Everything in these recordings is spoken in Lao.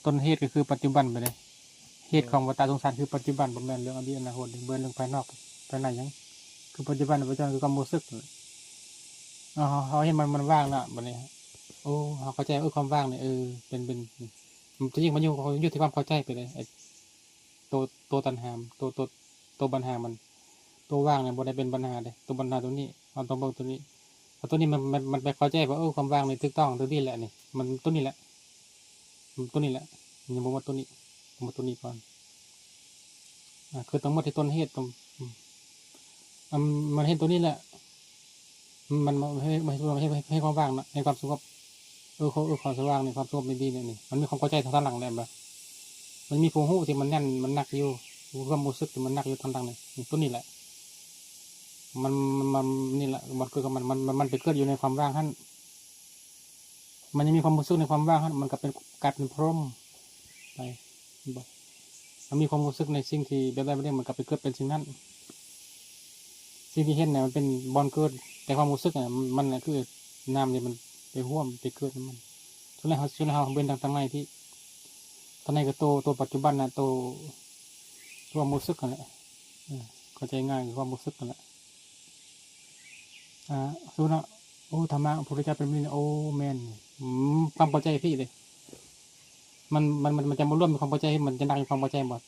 ຕົ້ນເຫດກໍຄືປັດຈຸບັນໄປເດ້. ເຫດຂອງວັດຕະສົງສານຄືປັດຈຸບັນ, ບໍ່ແມ່ນເລື່ອງອະດີດອະນາຄົດເດ້, ບໍ່ແມ່ນເລື່ອງພາຍນອກພາຍໃນຫຍັງ, ຄືປັດຈຸບັນ, ປັດຈຸບັນຄືຄວາມຮູ້ສຶກ. ເຮົາ ເຮົາເຫັນມັນ ມັນວ່າງລະ, ບັດນີ້ ໂອ້ ເຮົາເຂົ້າໃຈ, ເອີ ຄວາມວ່າງນີ້ ເອີ ເປັນ ເປັນ ທີ່ຈິງມັນຢູ່ ຢູ່ທີ່ຄວາມເຂົ້າໃຈໄປເດ້. ໂຕ ໂຕຕັນຫາ ໂຕ ໂຕ ໂຕບັນຫາມັນ, ໂຕວ່າງນີ້ບໍ່ໄດ້ເປັນບັນຫາເດ້. ໂຕບັນຫາໂຕນີ້ ເຮົາຕ້ອງເບິ່ງໂຕນີ້. ເພາະໂຕນີ້ມັນ ມັນ ມັນໄປເຂົ້າໃຈວ່າ ເອີ ຄວາມວ່າງນີ້ຖືກຕ້ອງ ໂຕນີ້ແຫຼະ ນີ້ ມັນໂຕນີ້ແຫຼະ ໂຕນີ້ແຫຼະ, ຍັງບໍ່ໝົດໂຕນີ້, ໝົດໂຕນີ້ກ່ອນ. ອາ ຄືຕ້ອງໝົດທີ່ຕົ້ນເຫດ, ຕ້ອງ ອາ ມັນເຫັນໂຕນີ້ແຫຼະ. ມັນ ມັນໃຫ້ ໃຫ້ ໃຫ້ ໃຫ້ຄວາມວ່າງນະ, ໃຫ້ຄວາມສະຫງົບ. ເອີ ເອີ ຄວາມສະຫວ່າງນີ້, ຄວາມສະຫງົບນີ້ດີແລ້ວນີ້. ມັນມີຄວາມເຂົ້າໃຈທາງຫຼັງແລ້ວ, ແບບ ມັນມີຜູ້ຮູ້ທີ່ມັນແໜ້ນ, ມັນໜັກຢູ່, ຄວາມຮູ້ສຶກທີ່ມັນໜັກຢູ່ທາງຫຼັງນີ້, ໂຕນີ້ແຫຼະ. ມັນ ມັນ ມັນ ນີ້ແຫຼະ ມັນເກີດກັບມັນ, ມັນ ມັນ ມັນໄປເກີດຢູ່ໃນຄວາມວ່າງຫັ້ນ. ມັນຍັງມີຄວາມຮູ້ສຶກໃນຄວາມວ່າງຫັ້ນ, ມັນກໍເປັນ ກາຍເປັນພຣມໄປ, ເຫັນບໍ່? ມັນມີຄວາມຮູ້ສຶກໃນສິ່ງທີ່ແບບໃດແບບໜຶ່ງ, ມັນກໍໄປເກີດເປັນສິ່ງນັ້ນ. ສິ່ງທີ່ເຫັນນະ ມັນເປັນບ່ອນເກີດ, ແຕ່ຄວາມຮູ້ສຶກນະ ມັນນະ ຄືນ້ຳນີ້ ມັນໄປຮ່ວມໄປເກີດນຳມັນ. ສ່ວນແລ້ວເຮົາ ສ່ວນແລ້ວເຮົາເຫັນທາງ ທາງໃນທີ່ ທາງໃນກໍໂຕ ໂຕປັດຈຸບັນນະ, ໂຕ ໂຕຄວາມຮູ້ສຶກຫັ້ນແຫຼະ. ເອີ ເຂົ້າໃຈງ່າຍ ຄືຄວາມຮູ້ສຶກຫັ້ນແຫຼະ. ອ່າ ສົມມຸດເນາະ, ໂອ້ ທຳມະຂອງພະພຸດທະເຈົ້າເປັນແບບນີ້, ໂອ້ ແມ່ນ. ອືມ ຄວາມເຂົ້າໃຈທີ່ເດ້ ມັນ ມັນ ມັນ ມັນຈະມາລວມໃນຄວາມເຂົ້າໃຈ, ມັນຈະໜັກໃນຄວາມເຂົ້າໃຈບໍ່?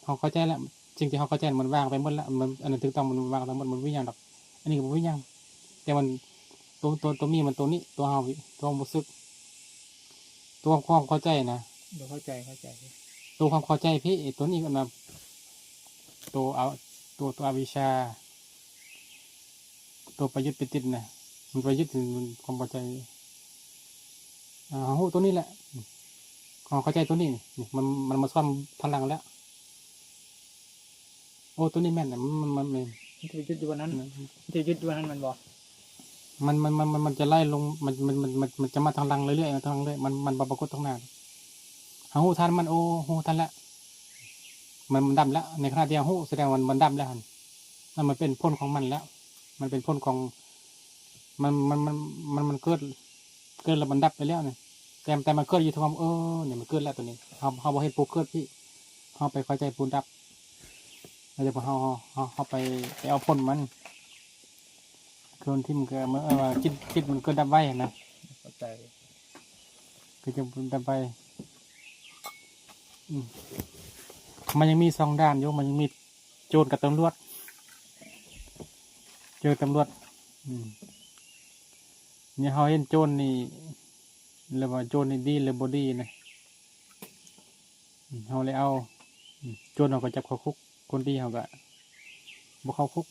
ເຮົາເຂົ້າໃຈແລ້ວ, ສິ່ງທີ່ເຮົາເຂົ້າໃຈມັນວ່າງໄປໝົດແລ້ວ, ມັນ ອັນນັ້ນຖືກຕ້ອງ, ມັນວ່າງໄປໝົດ, ມັນບໍ່ມີຫຍັງດອກ. ອັນນີ້ກໍບໍ່ມີຫຍັງ, ແຕ່ມັນ ໂຕ ໂຕ ໂຕມີມັນໂຕນີ້, ໂຕເຮົາ ໂຕຄວາມຮູ້ສຶກ, ໂຕຄວາມເຂົ້າໃຈນະ. ໂຕເຂົ້າໃຈ ເຂົ້າໃຈ. ໂຕຄວາມເຂົ້າໃຈພີ້, ໂຕນີ້ກໍນະ ໂຕເອົາ ໂຕ ໂຕອະວິຊາ, ໂຕໄປຍຶດໄປຕິດນະ, ມັນໄປຍຶດ ຄວາມເຂົ້າໃຈ. ເຮົາຮູ້ໂຕນີ້ແຫຼະ, ເຮົາເຂົ້າໃຈໂຕນີ້, ນີ້ ມັນ ມັນມາສ່ວນທາງຫຼັງແລ້ວ. ໂອ້ ໂຕນີ້ແມ່ນນະ, ມັນ ມັນ ມັນ ມັນ ມັນຈະໄປຢຸດຢູ່ບ່ອນນັ້ນ, ມັນຈະຢຸດຢູ່ບ່ອນນັ້ນແມ່ນບໍ່? ມັນ ມັນ ມັນ ມັນ ມັນຈະໄຫຼລົງ, ມັນ ມັນ ມັນ ມັນ ມັນຈະມາທາງຫຼັງເລື້ອຍໆ ມາທາງຫຼັງເລື້ອຍ, ມັນ ມັນບໍ່ປາກົດຕໍ່ໜ້າ. ເຮົາຮູ້ທັນມັນ, ໂອ້ ຮູ້ທັນແລ້ວ, ມັນ ມັນດັບແລ້ວ. ໃນຂະນະທີ່ເຮົາຮູ້ ສະແດງວ່າມັນ ມັນດັບແລ້ວຫັ້ນ, ນັ້ນມັນເປັນຜົນຂອງມັນແລ້ວ, ມັນເປັນຜົນຂອງ ມັນ ມັນ ມັນ ມັນ ມັນເກີດ ເກີດແລ້ວມັນດັບໄປແລ້ວນີ້. ແຕ່ ແຕ່ມັນເກີດຢູ່ທີ່ຄວາມ ເອີ ນີ້ມັນເກີດແລ້ວໂຕນີ້, ເຮົາ ເຮົາບໍ່ເຫັນຜູ້ເກີດພີ້, ເຮົາໄປເຂົ້າໃຈຜູ້ດັບ. ແລ້ວເຮົາ ເຮົາ ເຮົາ ເຮົາໄປ ໄປເອົາຜົນມັນ, ຄືທີ່ມັນເກີດ ເອີ ວ່າຈິດ ຈິດມັນເກີດດັບໄວຫັ້ນນະ, ເຂົ້າໃຈ ຄືຈະດັບໄວ. ອືມ ມັນຍັງມີສອງດ້ານຢູ່, ມັນຍັງມີ ໂຈນກັບຕຳຫຼວດ ເຈີຕຳຫຼວດ. ອືມ ນີ້ເຮົາເຫັນໂຈນນີ້ ຫຼືວ່າໂຈນນີ້ດີຫຼືບໍ່ດີນະ, ເຮົາເລີຍເອົາ ໂຈນເຮົາກໍຈັບເຂົ້າຄຸກ, ຄົນດີເຮົາກໍບໍ່ເຂົ້າຄຸກ.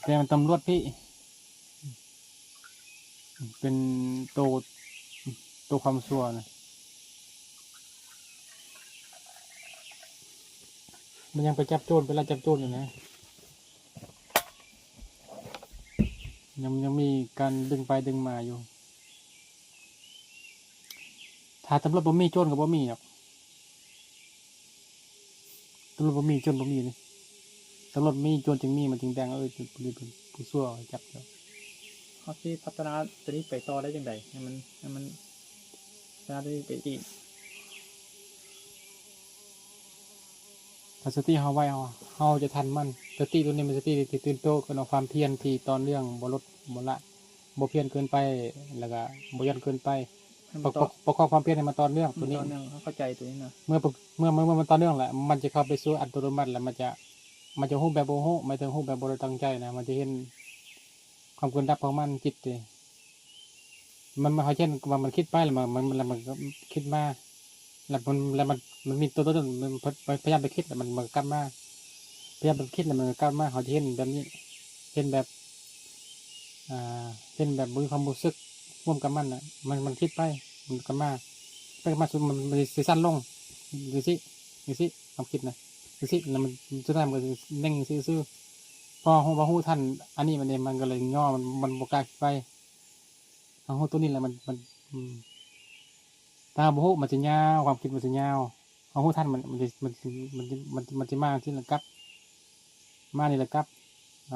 ແຕ່ມັນຕຳຫຼວດພີ້ ເປັນໂຕ ໂຕຄວາມຊົ່ວນະ. ມັນຍັງໄປຈັບໂຈນ ໄປລັກຈັບໂຈນຢູ່ນະ, ຍັງ ຍັງມີການດຶງໄປດຶງມາຢູ່. ຖ້າຕຳຫຼວດບໍ່ມີ ໂຈນກໍບໍ່ມີດອກ. ຕຳຫຼວດບໍ່ມີ ໂຈນບໍ່ມີເດ້. ຕຳຫຼວດມີ ໂຈນຈຶ່ງມີ, ມັນຈຶ່ງແບ່ງ ເອີ ຜູ້ດີເປັນຜູ້ຊົ່ວ ຈັບເຈົ້າ. ເຮົາຊິພັດທະນາຕົວນີ້ໄປຕໍ່ໄດ້ຈັ່ງໃດ ໃຫ້ມັນ ໃຫ້ມັນພັດທະນາຕົວນີ້ໄປອີກ? ຖ້າສະຕິເຮົາໄວ ເຮົາ ເຮົາຈະທັນມັນ. ສະຕິຕົວນີ້ແມ່ນສະຕິທີ່ຕື່ນໂຕ ເກີດຈາກຄວາມພຽນທີ່ຕໍ່ເນື່ອງ ບໍ່ຫຼຸດບໍ່ລະ ບໍ່ພຽນເກີນໄປ ແລ້ວກະບໍ່ຢ່ອນເກີນໄປ. ປະກອບ ປະກອບຄວາມພຽນໃຫ້ມັນຕໍ່ເນື່ອງ ຕົວນີ້ ຕໍ່ເນື່ອງ ເຮົາເຂົ້າໃຈຕົວນີ້ນະ. ເມື່ອ ເມື່ອ ເມື່ອ ເມື່ອມັນຕໍ່ເນື່ອງແລ້ວ ມັນຈະເຂົ້າໄປສູ່ອັດຕະໂນມັດ ແລ້ວມັນຈະ ມັນຈະຮູ້ແບບບໍ່ຮູ້ ໝາຍເຖິງຮູ້ແບບບໍ່ໄດ້ຕັ້ງໃຈນະ. ມັນຈະເຫັນຄວາມເກີດດັບຂອງມັນ ຈິດເດ. ມັນ ມັນ ເຮົາຈະເຫັນວ່າມັນຄິດໄປ ແລ້ວມັນ ມັນ ແລ້ວມັນກໍຄິດມາ ແລ້ວມັນ ແລ້ວມັນ ມັນມີຕົວຕົນ ມັນພະ ພະ ພະຍາຍາມໄປຄິດ ແລ້ວມັນ ມັນກໍກັບມາ ພະຍາຍາມໄປຄິດ ແລ້ວມັນກໍກັບມາ. ເຮົາຈະເຫັນແບບນີ້ ເຫັນແບບ ອ່າ ເຫັນແບບບໍ່ມີຄວາມຮູ້ສຶກຮ່ວມກັບມັນນະ. ມັນ ມັນຄິດໄປ ມັນກັບມາ ໄປກັບມາ ມັນ ມັນຊິສັ້ນລົງ ຈັ່ງຊີ້ ຈັ່ງຊີ້ ຄວາມຄິດນະ ຈັ່ງຊີ້ ແລ້ວມັນ ສຸດທ້າຍມັນກໍຊິເໜັງຊື່ໆ. ພໍເຮົາບໍ່ຮູ້ທັນອັນນີ້ ມັນເດ ມັນກໍເລີຍຫຍໍ້ ມັນ ມັນບໍ່ກ້າຄິດໄປ. ເຮົາຮູ້ຕົວນີ້ແຫຼະ ມັນ ມັນ ອືມ ຖ້າເຮົາບໍ່ຮູ້ ມັນຈະຍາວ ຄວາມຄິດມັນຈະຍາວ. ເຮົາຮູ້ທັນ ມັນ ມັນຈະ ມັນຈະ ມັນຈະ ມັນຈະ ມັນຈະມາຈັ່ງຊີ້ແລ້ວກັບ ມານີ້ແລ້ວກັບ.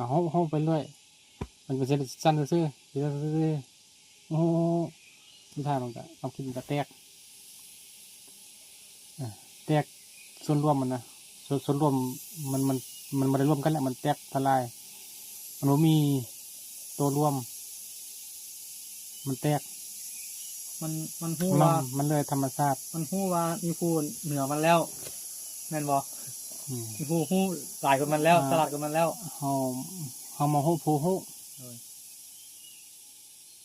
ເຮົາ ເຮົາໄປເລື້ອຍ ມັນກໍຊິສັ້ນຊື່ໆ ໂອ້ໂຫ ສຸດທ້າຍມັນກໍ ຄວາມຄິດມັນກໍແຕກ. ແຕກສ່ວນລວມມັນນະ ສ່ວນ ສ່ວນລວມມັນ ມັນ ມັນບໍ່ໄດ້ລວມກັນແຫຼະ ມັນແຕກທະລາຍ ມັນບໍ່ມີໂຕລວມ ມັນແຕກ ມັນ ມັນຮູ້ວ່າ ມັນເລີຍທຳມະຊາດ ມັນຮູ້ວ່າມີຜູ້ເໜືອມັນແລ້ວ ແມ່ນບໍ່? ອືມ ມີຜູ້ຮູ້ຫຼາຍກວ່າມັນແລ້ວ ອ່າ ສະຫຼາດກວ່າມັນແລ້ວ ເຮົາ ເຮົາມາຮູ້ຜູ້ຮູ້ ໂດຍ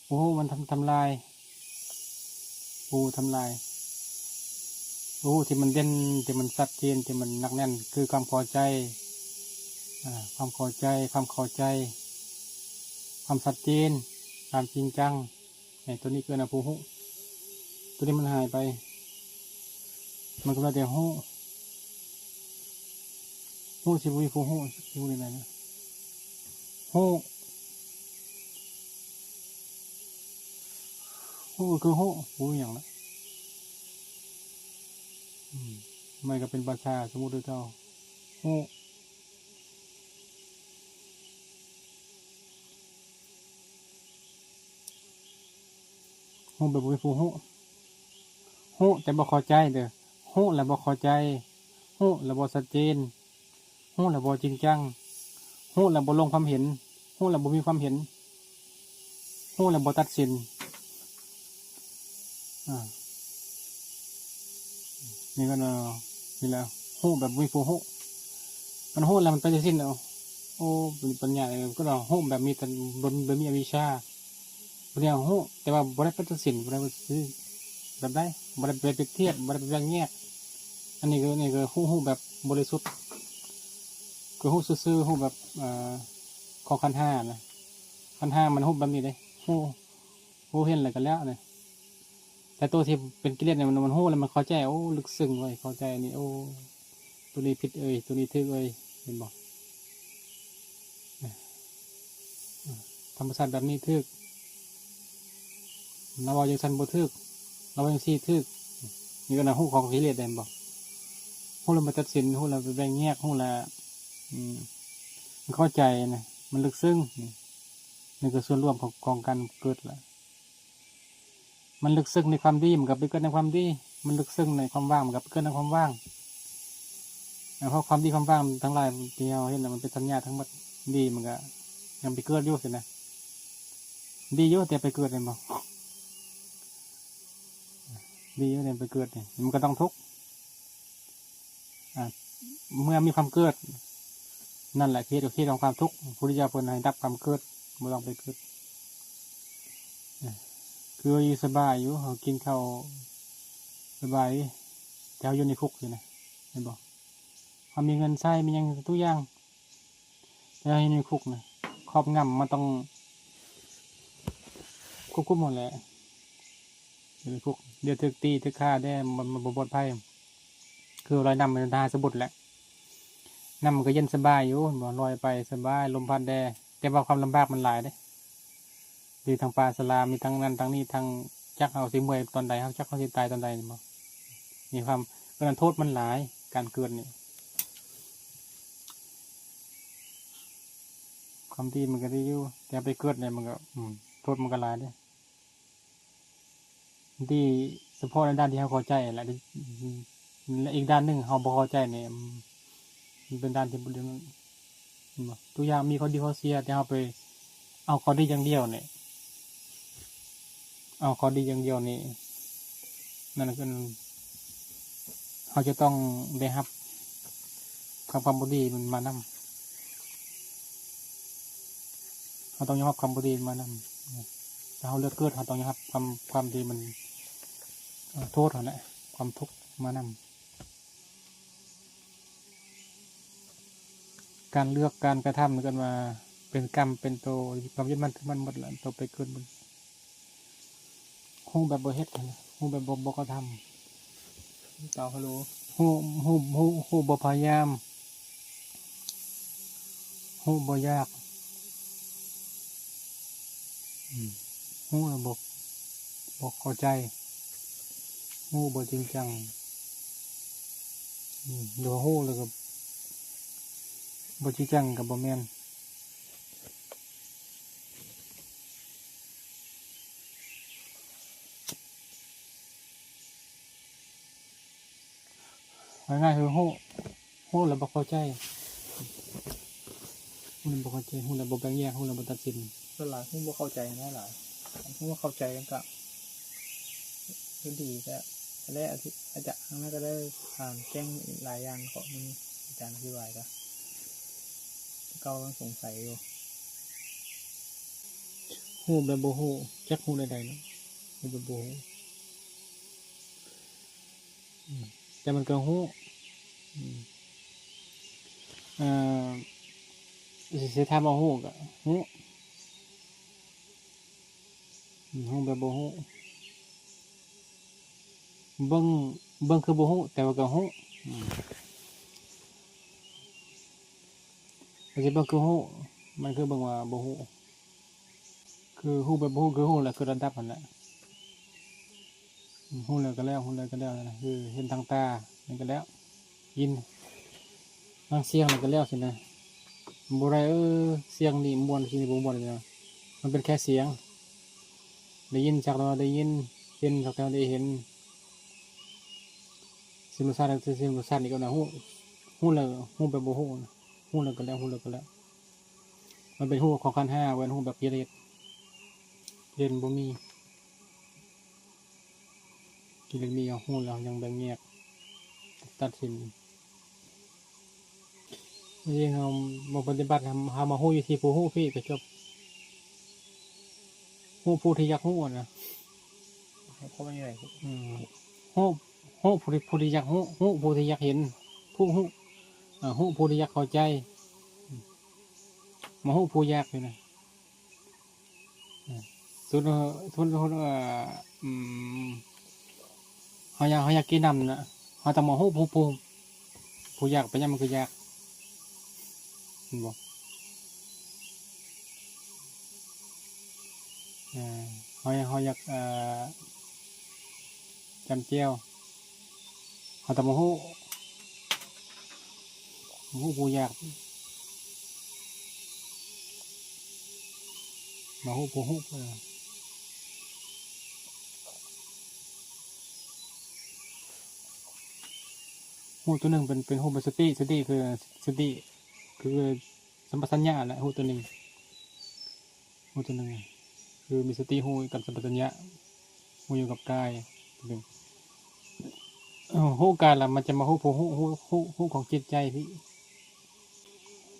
ຜູ້ຮູ້ມັນທຳ ທຳລາຍ ຜູ້ຮູ້ທຳລາຍ ຜູ້ຮູ້ທີ່ມັນເດັ່ນ ທີ່ມັນຊັດເຈນ ທີ່ມັນໜັກແໜ້ນ ຄືຄວາມພໍໃຈ ອາ ຄວາມພໍໃຈ ຄວາມເຂົ້າໃຈ ຄວາມຊັດເຈນ ຄວາມຈິງຈັງ ໃນໂຕນີ້ເກີດນຳຜູ້ຮູ້ ໂຕນີ້ມັນຫາຍໄປ ມັນກໍເຫຼືອແຕ່ຮູ້ ຮູ້ຊິບໍ່ມີຜູ້ຮູ້ ຊິຮູ້ໄດ້ໃດນະ ຮູ້ ຮູ້ກໍຄືຮູ້ ບໍ່ມີຫຍັງລະ ອືມ ມັນກໍເປັນພາສາສົມມຸດຄືເກົ່າ ຮູ້ ຮູ້ແບບບໍ່ມີຜູ້ຮູ້ ຮູ້ແຕ່ບໍ່ເຂົ້າໃຈເດີ ຮູ້ແລ້ວບໍ່ເຂົ້າໃຈ ຮູ້ແລ້ວບໍ່ຊັດເຈນ ຮູ້ແລ້ວບໍ່ຈິງຈັງ ຮູ້ແລ້ວບໍ່ລົງຄວາມເຫັນ ຮູ້ແລ້ວບໍ່ມີຄວາມເຫັນ ຮູ້ແລ້ວບໍ່ຕັດສິນ ອາ ນີ້ກໍເນາະ ນີ້ແຫຼະ ຮູ້ແບບບໍ່ມີຜູ້ຮູ້ ມັນຮູ້ແລ້ວມັນໄປແຕ່ສິ້ນເອົາ ໂອ້ ປັນ ປັນຍາ ເອີ ກໍເນາະ ຮູ້ແບບມີແຕ່ ບໍ່ ບໍ່ມີອະວິຊຊາ ບັດນີ້ຮູ້ ແຕ່ວ່າບໍ່ໄດ້ໄປຕັດສິນ ບໍ່ໄດ້ໄປຊື້ ແບບໃດ ບໍ່ໄດ້ໄປປຽບທຽບ ບໍ່ໄດ້ໄປແບ່ງແຍກ ອັນນີ້ຄື ນີ້ຄືຮູ້ ຮູ້ແບບບໍລິສຸດ ຄືຮູ້ຊື່ໆ ຮູ້ແບບ ເອີ ຂອງຂັນຫ້ານະ ຂັນຫ້າມັນຮູ້ແບບນີ້ເດ້ ຮູ້ ຮູ້ເຫັນແລ້ວກໍແລ້ວນະ ແຕ່ໂຕທີ່ເປັນກິເລດນີ້ ມັນ ມັນຮູ້ແລ້ວມັນເຂົ້າໃຈ ໂອ້ ລຶກເຊິ່ງເວີ້ຍ ເຂົ້າໃຈອັນນີ້ ໂອ້ ໂຕນີ້ຜິດເອີຍ ໂຕນີ້ຖືກເອີຍ ເຫັນບໍ່? ທຳມະຊາດແບບນີ້ຖືກ ລາວເວົ້າຈັ່ງຊັ້ນບໍ່ຖືກ ລາວເວົ້າຈັ່ງຊີ້ຖືກ ນີ້ກໍນະ ຮູ້ຂອງກິເລດ ເຫັນບໍ່? ຮູ້ແລ້ວມາຕັດສິນ ຮູ້ແລ້ວໄປແບ່ງແຍກ ຮູ້ແລ້ວ ອືມ ມັນເຂົ້າໃຈນະ ມັນລຶກເຊິ່ງ ນີ້ ນີ້ຄືສ່ວນລວມຂອງ ຂອງການເກີດລະ ມັນເລິກເຊິ່ງໃນຄວາມດີ ມັນກໍໄປເກີດໃນຄວາມດີ ມັນເລິກເຊິ່ງໃນຄວາມວ່າງ ມັນກໍໄປເກີດໃນຄວາມວ່າງ ເພາະຄວາມດີຄວາມວ່າງທັງຫຼາຍທີ່ເຮົາເຫັນນະ ມັນເປັນສັນຍາທັງໝົດ ດີມັນກໍຍັງໄປເກີດຢູ່ຊີ້ນະ ດີຢູ່ແຕ່ໄປເກີດແມ່ນບໍ່? ດີຢູ່ແຕ່ໄປເກີດນີ້ ມັນກໍຕ້ອງທຸກ ອາ ເມື່ອມີຄວາມເກີດ ນັ້ນແຫຼະເຫດ ເຫດຂອງຄວາມທຸກ ພະພຸດທະເຈົ້າເພິ່ນໃຫ້ດັບຄວາມເກີດ ບໍ່ຕ້ອງໄປເກີດ ຄືຢູ່ສະບາຍຢູ່ ເຮົາກິນເຂົ້າສະບາຍ ແຕ່ເຮົາຢູ່ໃນຄຸກຊີ້ນະ ເຫັນບໍ່? ເຮົາມີເງິນໃຊ້ ມີຫຍັງທຸກຢ່າງ ແຕ່ເຮົາຢູ່ໃນຄຸກນະ ຄອບງຳ ມັນຕ້ອງຄວບຄຸມຫັ້ນແຫຼະ ຢູ່ໃນຄຸກ ດຽວຖືກຕີຖືກຂ້າແດ່ ມັນ ມັນບໍ່ປອດໄພ ຄືລອຍນ້ຳ ມັນທະຫານສະບຸດແຫຼະ ນ້ຳມັນກໍເຢັນສະບາຍຢູ່ ເຫັນບໍ່? ລອຍໄປສະບາຍ ລົມພັດແດ່ ແຕ່ວ່າຄວາມລຳບາກມັນຫຼາຍເດ້ ມີທັງປາສະຫຼາມ ມີທັງນັ້ນທັງນີ້ ທັງຈັກເຮົາຊິເມື່ອຍຕອນໃດ ເຮົາຈັກເຮົາຊິຕາຍຕອນໃດ ເຫັນບໍ່? ມີຄວາມ ເອີ້ນວ່າໂທດມັນຫຼາຍ ການເກີດນີ້ ຄວາມດີມັນກໍດີຢູ່ ແຕ່ໄປເກີດນີ້ມັນກໍ ອືມ ໂທດມັນກໍຫຼາຍເດ້ ດີສະເພາະໃນດ້ານທີ່ເຮົາເຂົ້າໃຈແຫຼະ ແລະ ອີກດ້ານໜຶ່ງເຮົາບໍ່ເຂົ້າໃຈນີ້ ມັນເປັນດ້ານທີ່ບໍ່ດີ ເຫັນບໍ່? ທຸກຢ່າງມີຂໍ້ດີຂໍ້ເສຍ ແຕ່ເຮົາໄປເອົາຂໍ້ດີຢ່າງດຽວນີ້ ເອົາຂໍ້ດີຢ່າງດຽວນີ້ ນັ້ນຄືເຮົາຈະຕ້ອງໄດ້ຮັບຄວາມ ຄວາມບໍ່ດີມັນມານຳ ເຮົາຕ້ອງຍອມຮັບຄວາມບໍ່ດີມານຳ ຖ້າເຮົາເລືອກເກີດ ເຮົາຕ້ອງຍອມຮັບຄວາມ ຄວາມທີ່ມັນ ເອີ ໂທດຫັ້ນແຫຼະ ຄວາມທຸກມານຳ ການເລືອກການກະທຳ ເອີ້ນວ່າເປັນກຳ ເປັນໂຕກຳຍຶດໝັ້ນຖືໝັ້ນໝົດລະ ໂຕໄປເກີດໝົດ ຮູ້ແບບບໍ່ເຮັດ ຮູ້ແບບບໍ່ ບໍ່ກະທຳ ເຕົ້າ ຮັລໂຫຼ ຮູ້ ຮູ້ ຮູ້ ຮູ້ບໍ່ພະຍາຍາມ ຮູ້ບໍ່ຢາກ ອືມ ຮູ້ແລ້ວບໍ່ ບໍ່ເຂົ້າໃຈ ຮູ້ບໍ່ຈິງຈັງ ອືມ ຫຼືວ່າຮູ້ແລ້ວກໍບໍ່ຈິງຈັງກໍບໍ່ແມ່ນ. ງ່າຍໆ ຄືຮູ້ ຮູ້ແລ້ວບໍ່ເຂົ້າໃຈ ຮູ້ແລ້ວບໍ່ເຂົ້າໃຈ ຮູ້ແລ້ວບໍ່ແບ່ງແຍກ ຮູ້ແລ້ວບໍ່ຕັດສິນ. ສ່ວນຫຼາຍຮູ້ບໍ່ເຂົ້າໃຈນະຫຼາຍ ຮູ້ບໍ່ເຂົ້າໃຈມັນກະ ກໍດີແລ້ວ ແລະ ອາຈານນັ້ນກໍໄດ້ຖາມແຈ້ງອີກຫຼາຍຢ່າງເກາະ ມື້ນີ້ອາຈານອະທິບາຍກະ ແຕ່ເກົ່າຍັງສົງໄສຢູ່. ຮູ້ແບບບໍ່ຮູ້ ຈັກຮູ້ແນວໃດເນາະ ຮູ້ແບບບໍ່ຮູ້ ອືມ ແຕ່ມັນກໍຮູ້ ອືມ ເອີ ຊິ ຊິຖາມວ່າຮູ້ກໍຮູ້ ອືມ ຮູ້ແບບບໍ່ຮູ້ ເບິ່ງ ເບິ່ງຄືບໍ່ຮູ້ ແຕ່ວ່າກໍຮູ້ ອືມ ກໍຊິເບິ່ງຄືຮູ້ ມັນຄືເບິ່ງວ່າບໍ່ຮູ້ ຄືຮູ້ແບບບໍ່ຮູ້ ຄືຮູ້ແລ້ວ ຄືລະດັບຫັ້ນແຫຼະ ຮູ້ແລ້ວກໍແລ້ວ ຮູ້ແລ້ວກໍແລ້ວ ຄືເຫັນທາງຕາ ນັ້ນກໍແລ້ວ ຍິນທາງສຽງ ນັ້ນກໍແລ້ວຊີ້ນະ ບໍ່ໄດ້ ເອີ ສຽງນີ້ມ່ວນ ສຽງນີ້ບໍ່ມ່ວນນະ ມັນເປັນແຄ່ສຽງ ໄດ້ຍິນສັກແຕ່ວ່າໄດ້ຍິນ ເຫັນສັກແຕ່ວ່າໄດ້ເຫັນ ສິມລົດຊາດ ສິມລົດຊາດນີ້ກໍນະ ຮູ້ ຮູ້ແລ້ວ ຮູ້ແບບບໍ່ຮູ້ ຮູ້ແລ້ວກໍແລ້ວ ຮູ້ແລ້ວກໍແລ້ວ ມັນເປັນຮູ້ຂອງຂັນຫ້າ ເວົ້ນຮູ້ແບບກິເລດ ກິເລດມັນບໍ່ມີ ກິເລດມີ ເຮົາຮູ້ແລ້ວ ເຮົາຍັງແບ່ງແຍກ ຕັດສິນ ເຮົາບໍ່ປະຕິບັດ ເຮົາ ເຮົາມາຮູ້ຢູ່ທີ່ຜູ້ຮູ້ພີ້ກໍຈົບ ຮູ້ຜູ້ທີ່ຢາກຮູ້ນະ ເຮົາກໍບໍ່ໄດ້ ອືມ ຮູ້ ຮູ້ຜູ້ທີ່ ຜູ້ທີ່ຢາກຮູ້ ຮູ້ຜູ້ທີ່ຢາກເຫັນ ຜູ້ຮູ້ ເອີ ຮູ້ຜູ້ທີ່ຢາກເຂົ້າໃຈ ມາຮູ້ຜູ້ຢາກຢູ່ນະ ເອີ ສົມມຸດ ສົມມຸດ ເອີ ອືມ ເຮົາຢາກ ເຮົາຢາກກິນນ້ຳນະ ເຮົາຕ້ອງມາຮູ້ຜູ້ ຜູ້ ຜູ້ຢາກ ເປັນຫຍັງມັນຄືຢາກ ແມ່ນບໍ່? ເອີ ເຮົາ ເຮົາຢາກ ເອີ ຈ້ຳແຈ່ວ ເຮົາຕ້ອງມາຮູ້ ຮູ້ຜູ້ຢາກ ມາຮູ້ຜູ້ຮູ້ ເອີ ຮູ້ຕົວໜຶ່ງເປັນ ເປັນຮູ້ເປັນສະຕິ ສະຕິຄື ສະຕິຄື ສຳປະຊັນຍະແຫຼະ ຮູ້ຕົວໜຶ່ງ ຮູ້ຕົວໜຶ່ງ ຄືມີສະຕິຮູ້ກັບສຳປະຊັນຍະ ຮູ້ຢູ່ກັບກາຍຕົວໜຶ່ງ ເອີ ຮູ້ກາຍລະມັນຈະມາຮູ້ຜູ້ຮູ້ ຮູ້ ຮູ້ຂອງຈິດໃຈພີ້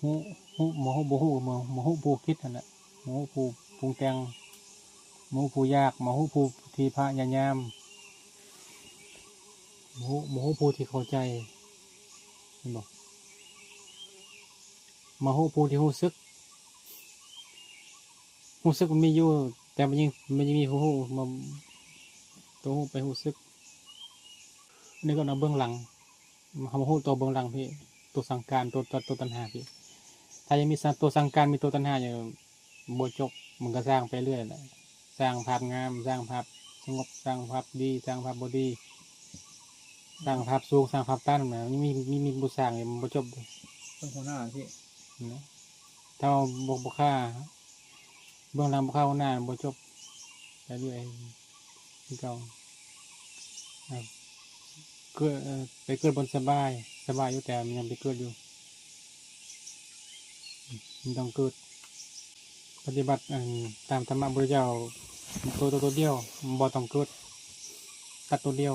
ຮູ້ ຮູ້ ມາຮູ້ບໍ່ຮູ້ ມາ ມາຮູ້ຜູ້ຄິດຫັ້ນແຫຼະ ມາຮູ້ຜູ້ປຸງແຕ່ງ ມາຮູ້ຜູ້ຢາກ ມາຮູ້ຜູ້ທີ່ພະຍາຍາມ ມາຮູ້ ມາຮູ້ຜູ້ທີ່ເຂົ້າໃຈ ເຫັນບໍ່? ມາຮູ້ຜູ້ທີ່ຮູ້ສຶກ ຮູ້ສຶກມັນມີຢູ່ ແຕ່ມັນຍັງ ມັນຍັງມີຜູ້ຮູ້ມາ ຕົວຮູ້ໄປຮູ້ສຶກ ອັນນີ້ກໍເອົາເບື້ອງຫຼັງ ເຮົາມາຮູ້ຕົວເບື້ອງຫຼັງພີ້ ຕົວສັງຂານ ຕົວ ຕົວ ຕົວຕັນຫາພີ້ ຖ້າຍັງມີສັງ ຕົວສັງຂານ ມີຕົວຕັນຫາຢູ່ ບໍ່ຈົບ ມັນກໍສ້າງໄປເລື້ອຍແຫຼະ ສ້າງພາບງາມ ສ້າງພາບສະຫງົບ ສ້າງພາບດີ ສ້າງພາບບໍ່ດີ ສ້າງພາບສູງ ສ້າງພາບຕ່ຳນະ ມີ ມີ ມີ ມີບໍ່ສ້າງ ມັນບໍ່ຈົບເດ້ ເບິ່ງຫົວໜ້າພີ້ ນະ ຖ້າເຮົາບໍ່ ບໍ່ຂ້າ ເບື້ອງຫຼັງບໍ່ຂ້າຫົວໜ້າ ມັນບໍ່ຈົບ ໄປເລື້ອຍຄືເກົ່າ ເກີດ ເອີ ໄປເກີດບ່ອນສະບາຍ ສະບາຍຢູ່ ແຕ່ມັນຍັງໄປເກີດຢູ່ ມັນຕ້ອງເກີດ ປະຕິບັດ ອັນ ຕາມທຳມະພຸດທະເຈົ້າ ໂຕ ໂຕ ໂຕດຽວ ບໍ່ຕ້ອງເກີດ ຕັດໂຕດຽວ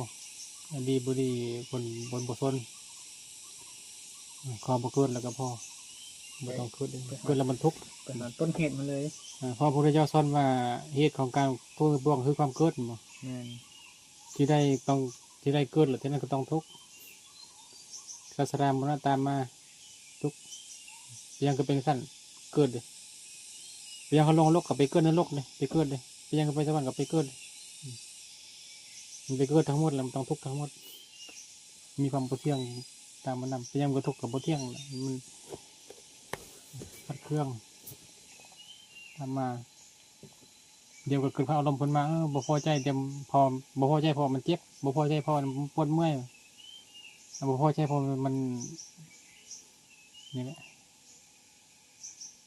ດີບໍ່ດີ ເພິ່ນບໍ່ ບໍ່ສົນ ຂໍບໍ່ເກີດແລ້ວກໍພໍ ບໍ່ຕ້ອງເກີດເດ້ ເກີດແລ້ວມັນທຸກ ໄປຫາຕົ້ນເຫດມັນເລີຍ ເອີ ເພາະພະພຸດທະເຈົ້າສອນວ່າ ເຫດຂອງການເກີດທັງປວງຄືຄວາມເກີດ ແມ່ນບໍ່? ແມ່ນ ທີ່ໃດຕ້ອງ ທີ່ໃດເກີດແລ້ວ ທີ່ນັ້ນກໍຕ້ອງທຸກ ຊາດຊະລາ ມໍລະນະຕາມມາ ທຸກ ເປັນຫຍັງຄືເປັນຈັ່ງຊັ້ນ ເກີດເດ້ ເປັນຫຍັງເຮົາລົງນະລົກກໍໄປເກີດນະລົກເດ້ ໄປເກີດເດ້ ເປັນຫຍັງໄປສະຫວັນກໍໄປເກີດເດ້ ອືມ ມັນໄປເກີດທັງໝົດແລ້ວ ມັນຕ້ອງທຸກທັງໝົດ ມີຄວາມບໍ່ທ່ຽງຕາມມານຳ ເປັນຫຍັງມັນກໍທຸກ ກໍບໍ່ທ່ຽງແຫຼະ ມັນຂັດເຄືອງຕາມມາ ດຽວກໍເກີດຄວາມອາລົມຂຶ້ນມາ ເອີ ບໍ່ພໍໃຈ ແຕ່ພໍ ບໍ່ພໍໃຈເພາະມັນເຈັບ ບໍ່ພໍໃຈເພາະມັນປວດເມື່ອຍ ບໍ່ພໍໃຈເພາະມັນ ນີ້ແຫຼະ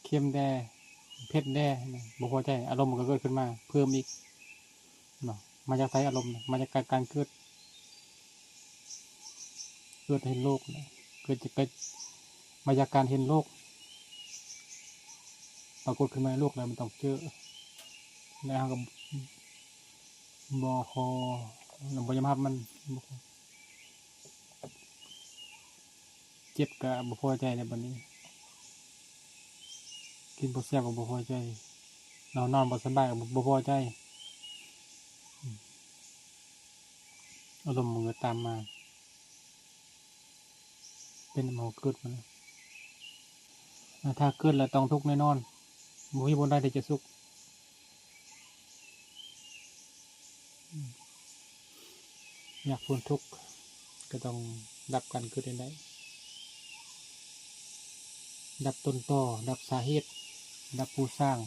ເຄັມແດ່ ເຜັດແດ່ ບໍ່ພໍໃຈ ອາລົມມັນກໍເກີດຂຶ້ນມາເພີ່ມອີກເນາະ ມາຈາກໃສອາລົມ ມາຈາກການ ການເກີດ ເກີດເຫັນໂລກນະ ເກີດຈາກ ເກີດມາຈາກການເຫັນໂລກ ປາກົດຂຶ້ນມາໃນໂລກແລ້ວມັນຕ້ອງເຈີ ແລະເຮົາກໍບໍ່ຂໍ ບໍ່ຍອມຮັບມັນ ເຈັບກໍບໍ່ພໍໃຈແລ້ວບັດນີ້ ກິນບໍ່ແຊບກໍບໍ່ພໍໃຈ ນອນ ນອນບໍ່ສະບາຍກໍບໍ່ພໍໃຈ ອາລົມມັນກໍຕາມມາ ເປັນນຳເຮົາເກີດມາ ຖ້າເກີດແລ້ວຕ້ອງທຸກແນ່ນອນ ບໍ່ມີບ່ອນໃດທີ່ຈະສຸກ ຢາກພົ້ນທຸກກໍຕ້ອງດັບການເກີດໃຫ້ໄດ້ ດັບຕົ້ນຕໍ ດັບສາເຫດ ດັບຜູ້ສ້າງ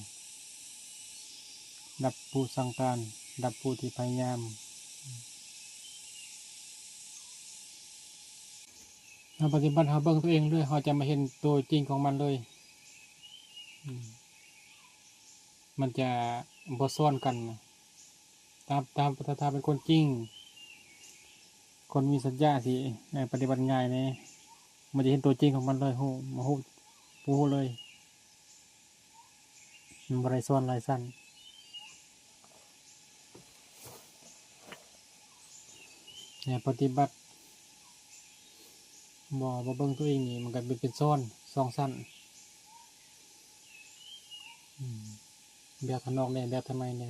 ດັບຜູ້ສັ່ງການ ດັບຜູ້ທີ່ພະຍາຍາມ ເຮົາປະຕິບັດ ເຮົາເບິ່ງຕົວເອງເລື້ອຍ ເຮົາຈະມາເຫັນຕົວຈິງຂອງມັນເລີຍ ມັນຈະບໍ່ຊ້ອນກັນ ຖ້າ ຖ້າ ຖ້າ ຖ້າເປັນຄົນຈິງ ຄົນມີສັດຈະຊິ ເອີ ປະຕິບັດງ່າຍແດ່ ມັນຈະເຫັນຕົວຈິງຂອງມັນເລີຍ ຮູ້ ມາຮູ້ ຮູ້ເລີຍ ມັນບໍ່ໄດ້ຊ້ອນຫຼາຍຊັ້ນ ແນວປະຕິບັດ ບໍ່ ບໍ່ເບິ່ງຕົວເອງນີ້ ມັນກໍເປັນ ເປັນຊ້ອນສອງຊັ້ນ ອືມ ແບບທາງນອກແດ່ ແບບທາງໃນແດ່